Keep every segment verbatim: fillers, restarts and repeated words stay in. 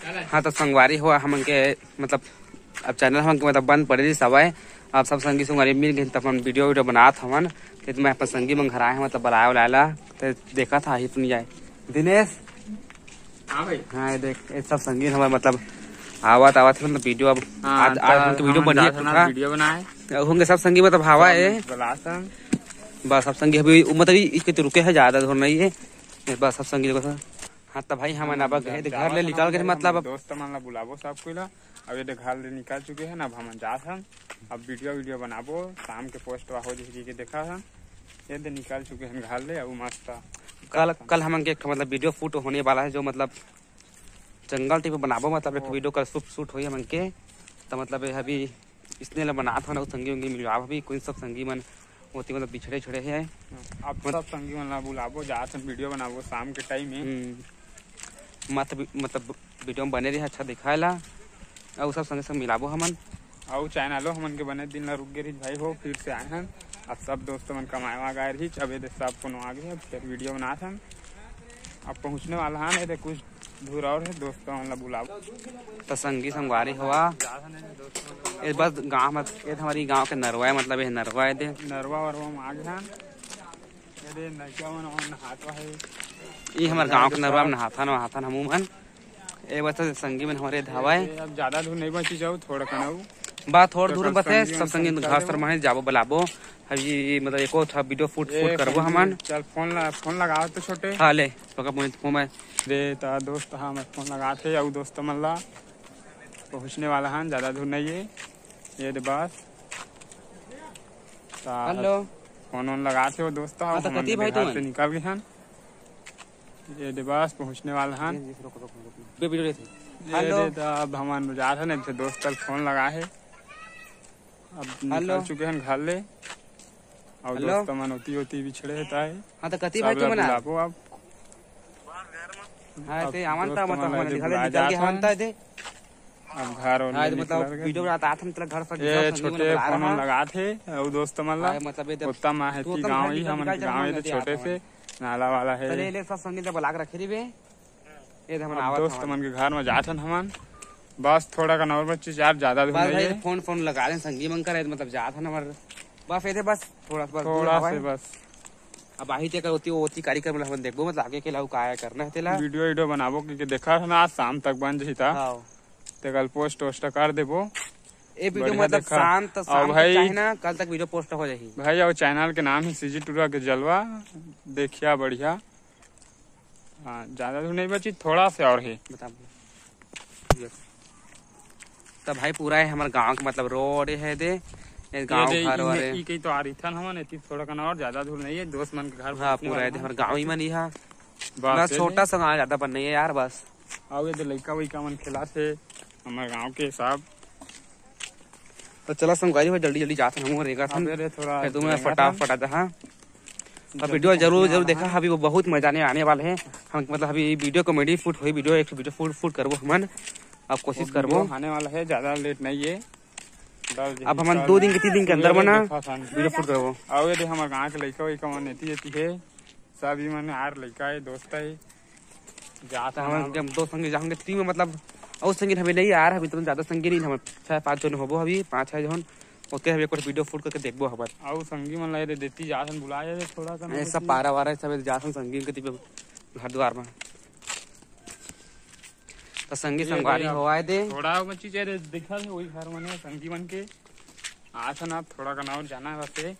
हाँ, तो संगवारी हो, हमन के मतलब अब चैनल हमन के मतलब बंद पड़े रहिस हवय। अब सब संगी संगवारी मिल गए, त अपन वीडियो वीडियो बनात हवन। त मैं अपन संगी मन घर आए हंव, मतलब बलाए उलाए ला। त देखत हा, आही त नइ आए। दिनेश। हाँ भाई। हाँ, ये देख, ये सब संगी हमर मतलब आवत आवत हे, मतलब वीडियो अब हाँ, आज, आज त हमन के वीडियो हमन बनिए जात हन, वीडियो बनाए। अब हमन के सब संगी मतलब हवा हे। बलासन। बस सब संगी अभी मतलब इ-, इसके तो रुके हे, ज्यादा दूर नहीं है। ये बस सब संगी लोग। हाँ, त भाई हमन अब गए थे घर ले निकल के, मतलब दोस्त मन ला बुलाबो सब कोई ला। अब ये दे घर ले निकल चुके हैं, अब हमन जात हन। अब वीडियो वीडियो बनाबो, शाम के पोस्ट हो जैसे कि देखा हन। ये दे निकल चुके हैं घर ले, अब मस्त। कल, कल हमन के एक मतलब वीडियो शूट होने वाला है, जो मतलब जंगल टाइप बनाबो, मतलब एक ओ। वीडियो कल शूट, शूट होई हमन के। त मतलब ये अभी इसने ला बनात हन, अउ संगी उंगी मिलवाब अभी, कोई सब संगी मन होती मतलब बिछड़े छड़े हैं। अब मत- सब संगी मन ला बुलाबो, जात हन वीडियो बनाबो शाम के टाइम में। हम्म। मत भी, मतलब वीडियो में बने रही, अच्छा दिखाए ला, अउ सब संगे संग मिलाबो हमन। अउ चैनलो हमन के बने दिन ला रुक गे रही भाई हो, फिर से आए हन। अब सब दोस्त मन कमाए वाग आए रही, अब ये दे सब कोनो आ गए, अब फिर वीडियो बनात हन। अब पहुँचने वाला हन, ये दे कुछ दूर और है, दोस्त मन ला बुलाबो। त संगी संगवारी होवा, ये बस गांव में, ये हमारी गांव के नरवा है, मतलब ये नरवा है दे। नरवा वरवा में आ गए हन। ये दे नरवा मन नहात है। ये हमारे गांव के नरवा में नहाथन, नहाथन हमू मन। ये बस संगी मन हमारे धावा है। अब ज्यादा दूर नहीं बची जाओ, थोड़ा कनाऊ। बा थोड़ तो दूर कल बस है, संगी सब मन संगी संग घर कर सर माने जाबो बुलाबो। अब ये मतलब एको ठा वीडियो शूट, ए, शूट करबो संगी, हमन। चल फोन ला, फोन लगाओ तो छोटे। हाँ, ले, पकड़ मोबाइल, फोन में। दे ता दोस्त, हाँ, मैं फोन लगात हे, अउ दोस्त मन ला पहुँचने वाला हन, ज्यादा दूर नहीं है। ये दे बस। ता हेलो। फोन वोन लगात हे वो दोस्त, हाँ, तो हमन कती भाई घर तुमन? से निकल गए हन। ये दे बस पहुँचने वाला हन। ये, ये, रुक, रुक, रुक, रुक। वीडियो लेते। ये हेलो। दे ता अब हमन जात हन, एक ठे दोस्त ल फोन लगा हे। अब हेलो। निकल चुके हन घर ले। अउ हेलो। दोस्त मन ओती ओती बिछड़े हे ताए। हाँ, तो कती भाई सब ला तुमन आ? बुलाबो अब। हाँ, अब ते आवन दोस्त ता मन मतलब ला हमन जे निकल, बुलाए निकल के जात हवन हन। ता दे। अब घर और हाँ, ले तो मतलब निकल गए। वीडियो बनात आथन, मतलब घर पर ये सब संगी मन छोटे बुला फोन रहा। लगात हे, अउ दोस्त मन ला। हाँ, मतलब ये तो ओत्ता मा हे तो कि ओत्ता गाँव घर ही निकल, हमन निकल के जात गाँव हन, ये तो जल्दी छोटे आत से हवन। नाला वाला हे। चले, ले सब संगी ला बुला के रखे रहिबे। ये तो हमन अब आवत दोस्त हवन। मन के घर में जात हन हमन। बस थोड़ा कन और बच्चे यार, ज्यादा दूर बस नहीं भाई, है। फोन, फोन लगा लें संगी मन कर, मतलब जात हन हमर। बस ये दे बस, थोड़ा सा बस दूर थोड़ा हवा से है। बस। अब आही तेकर ओती, ओती कार्यक्रम ला हमन देखबो, मतलब आगे के लाऊ का करना है तेला। वीडियो, वीडियो बनाबो कि, कि देखा है ना, आज शाम तक बन जही ता। हाँ। ते कल पोस्ट वोस्ट कर देबो। ए वीडियो बढ़िया मतलब देखा। शाम तक, अउ शाम तक भाई, चाहे ना, कल तक वीडियो पोस्ट हो जाही। भाई, अउ चैनल के नाम है सीजी टूरा के जलवा, देखिया बढ़िया। हाँ, ज्यादा दूर नहीं बची, थोड़ा से और है। बता। त भाई पूरा है हमर गांव के मतलब रोड है दे, ये ये गांव दे, घर ई वर है। ई कहीं तो आ रही था हमन, एती थोड़ा कन और ज्यादा दूर नहीं है, दोस्त मन के घर हाँ, पहुंचने पूरा वाला है दे, है। हमर गांव ही मन ही है। बस बस ये छोटा दे। सा गांव, ज्यादा बन नहीं है यार, बस। आओ ये दे लइका वइका मन खेला थे, हमर गांव के सब। तो चला संगवारी हो, जल्दी जल्दी जात हन, हमहू रेंगत हन। अबे रे, थोड़ा फिर तुम्हें रेंगत फटा हन। फटा दहा। अब जल्दी वीडियो जरूर पहुंचने जरूर वाला देखा, हन। अभी वो बहुत मजा आने आने वाले हैं। हम मतलब अभी वीडियो कॉमेडी फुट होई, वीडियो एक वीडियो फुट फुट करबो हमन, अब कोशिश वो करबो। वीडियो आने वाला है, ज्यादा लेट नहीं है। दस दिन अब हमन का दो दिन के, तीन दिन के अंदर अबे रे, बना देखा था। वीडियो फुट करबो। आओ ये दे हमर गांव के लइका वइका मन एती एती है, सब ई मन आर लइका है, दोस्त है। जात तो हन हमन हम। के हम दो संगी जाहूंगे टीम में, मतलब अउ संगी हमें नहीं यार, अभी तो ज्यादा संगी नहीं, हम छह पाँच जन होबो, अभी पाँच छह जन। ओके, हम एक बार वीडियो फुट करके देखबो हबर। अउ संगी मन ला ये दे देती जात हन, बुलाए दे थोड़ा सा ये सब पारा वारा सब जात हन संगी के टीम घर द्वार में। तो संगी ये संगवारी भाई, होवाए दे। थोड़ा वो चीज है, देखा है वही घर मन है, संगी मन के। आज ना थोड़ा कन और जाना है बस ये।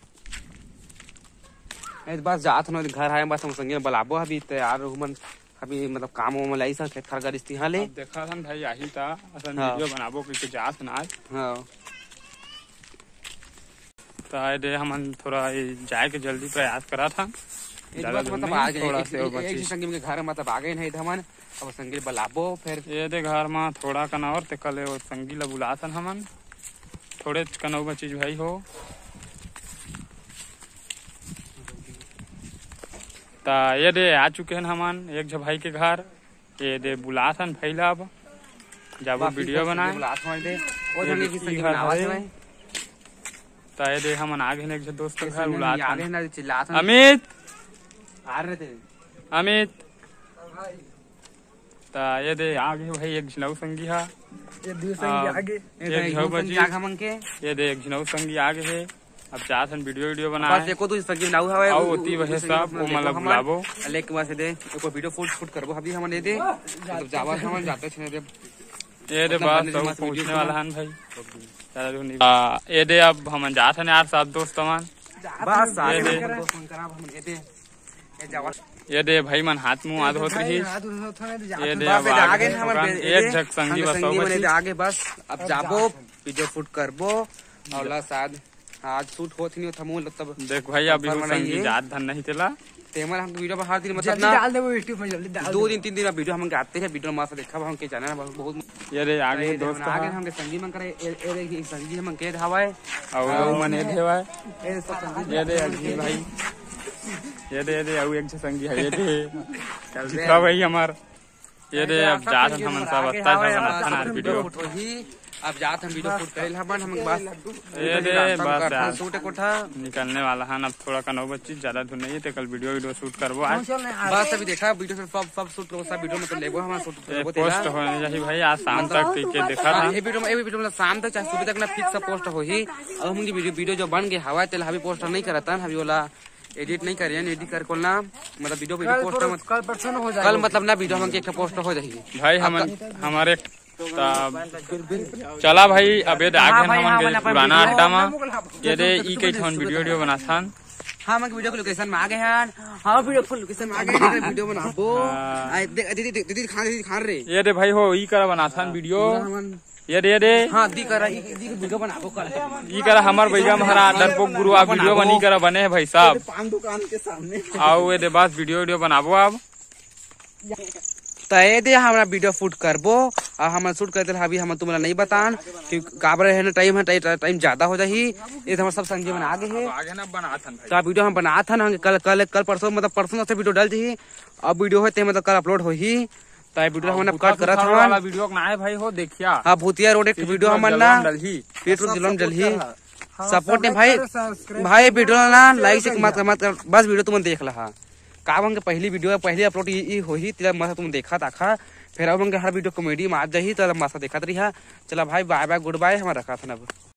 ए, बस जात हन, घर आए, बस हम संगी में बुलाबो, अभी तैयार रहू मन, अभी मतलब काम वाम लाई सा, खेत खार करिस तिहाँ ले। अब देखा हन भाई, आही ता असन हाँ। वीडियो बनाबो कहिके जात हन आज। हाँ। त आए दे हमन थोड़ा ये जाए के जल्दी प्रयास करत हन। एक ज्यादा बात दूर मतलब नहीं, आ गए, थोड़ा एक, से एक, और एक बची। संगी के घर मतलब आ गए नहीं हमन, अब संगी बुलाबो फिर। ये दे घर में थोड़ा कन और ते कल वो संगी ला बुलात हन हमन। थोड़े कनौबा चीज भाई हो। त ये दे आ चुके हन हमन एक झ भाई के घर। ये दे बुलात हन भाई ला, अब जाबो बाकी वीडियो सब बनाए। बुलात हन दे। ओ ये जने दे की ई संगी घर बनावत हवे। हवे। त ये दे हमन आ गए हन एक झ दोस्त के ये घर संगी बुलात आ हन। गए ना, चिल्लात हन। अमित! आ रहे थे। अमित! त ये दे, आ गे भाई एक झिन अउ संगी हा। ये दू संगी आ गे। एक झिन अउ संगी बची। आ गे हमन के। ये दे, एक झिन अउ संगी आ गे हे। अब जात हन वीडियो, वीडियो बनाए। बस एको दू संगी नाऊ हवय, अउ ओती वहे सब, ओ मन ला बुलाबो। लेके बस ये दे, एको वीडियो फुट, फुट करबो अभी हमन ये दे। मतलब जावत हमन जाते छने दे। ये दे, मतलब बस, बने अउ मस्त वीडियो पहुंचने वाला हन भाई। चलो, नहीं। आ, ये दे, अब हमन जात हन यार, सब दोस्त मन। बस, ये दे। दोस्त मन करा, अब हमन ये दे। ये जावत। ये दे भाई मन हाथ मुंह हाथ धोत रहिस। ये दे, बस, अब ये आगे हमर बे-, एक ये झक संगी हमर बस संगी अउ मन बची। ये आगे बस, अब जाबो, वीडियो फुट करबो, अउ ला शायद आज शूट होत नहीं होत, हमू लोग तब देख भाई, अभी वो संगी जात धन नहीं तेला। तेमन हम वीडियो पर हर दिन मतलब जल्दी ना डाल देबो YouTube में, जल्दी डाल दो देबो। दिन, तीन दिन में वीडियो हम आते हैं, वीडियो मस्त देखा हम के चैनल बहुत, बहुत ये रे, आगे ये दोस्त हमन आगे हा। हमके संगी मन करे, ए, ए, ए, संगी हमन के धावा है। अउ अउ मन ए धावा है। ए, सब संगी ये दे अजीत भाई। ये दे, ये दे, अउ एक झन संगी है, ये दे। चल रे। दिखा भाई हमार। ये दे, अब जात हन हमन सब, अत्ता झन बनाथन यार वीडियो। अब जात हम वीडियो शूट करे ला हमन, हम बस ये दे, बस यार। शूट कोठा निकलने वाला हन, अब थोड़ा कन अउ बची, ज्यादा दूर नहीं है, तेकर वीडियो, वीडियो शूट करबो आज। बस अभी देखा वीडियो से सब, सब शूट करबो, सब वीडियो मतलब लेबो हम शूट ये करबो पोस्ट तेला। होने जाही भाई, आज शाम तक के, के देखा था। ये वीडियो में, ये वीडियो में शाम तक चाहे सुबह तक ना फिक्स पोस्ट होही। अब हम वीडियो, वीडियो जो बन गए हवा तेला अभी पोस्ट नहीं करत हन, अभी वाला एडिट नहीं करे, एडिट कर कोल ना, मतलब वीडियो, वीडियो कल पोस्ट पर-, मत-, कल परसों हो जाएगा। कल मतलब ना वीडियो हमन के एक ठो पोस्ट हो जाही। भाई, हमन, हमर एक, त चला भाई, अब ये दे आगे हाँ भाई, हमन हाँ, के मैंने अपन पुराना वीडियो अड्डा मा, ये दे, ई कई ठन वीडियो, वीडियो बनाथन। हाँ, हमन के वीडियो के लोकेशन में आ गए हन। हाँ, वीडियो फुल लोकेशन में आ गए हन, वीडियो बनाबो। हाँ। आ, दे-, दीदी, दीदी, दीदी खान, दीदी खान रे। ये दे भाई हो, ई करा बनाथन वीडियो। पूरा हमन ये दे, ये दे। हाँ, दी करा, ई, दी के वीडियो बनाबो कल। ई करा हमर भैया महाराज डरपोक गुरु, आप वीडियो बनी करा बने है भाई साहब। पान दुकान के सामने। आओ, ये दे बस वीडियो, वीडियो बनाबो आप। त ये दे हमरा वीडियो शूट करबो, आ हमन शूट करते रहा, अभी हम तुमला नहीं बतान कि काबर है ना, टाइम है, टाइम, टाइम ज्यादा हो जाही। ये तो हमर सब संगी मन आ गए हैं। आगे ना बनाथन भाई। तो वीडियो हम बनाथन, हम कल, कल, कल परसों, मतलब परसों से वीडियो डाल दी। अब वीडियो होते मतलब कल अपलोड होही। त ये वीडियो हमन अब कट करत हवन। वाला वीडियो ना है भाई हो, देखिया। हाँ, भूतिया रोड एक वीडियो हमन ना डलही। पेट्रोल सब दिलम support डलही। कर रहा। हाँ, सपोर्ट सब नहीं like भाई। करो, subscribe भाई करो, वीडियो ना share like से करो। मत, मत कर, बस वीडियो तुमन देख लहा। का हमन के पहली वीडियो है, पहली अपलोड ई, ई होही, तेला मस्त तुम देखा ताखा। फिर अब हमन के हर वीडियो कॉमेडी में आ जाही, तेला मस्त देखत रहिहा। चला भाई, बाय बाय, गुड बाय, हमन रखत हन अब।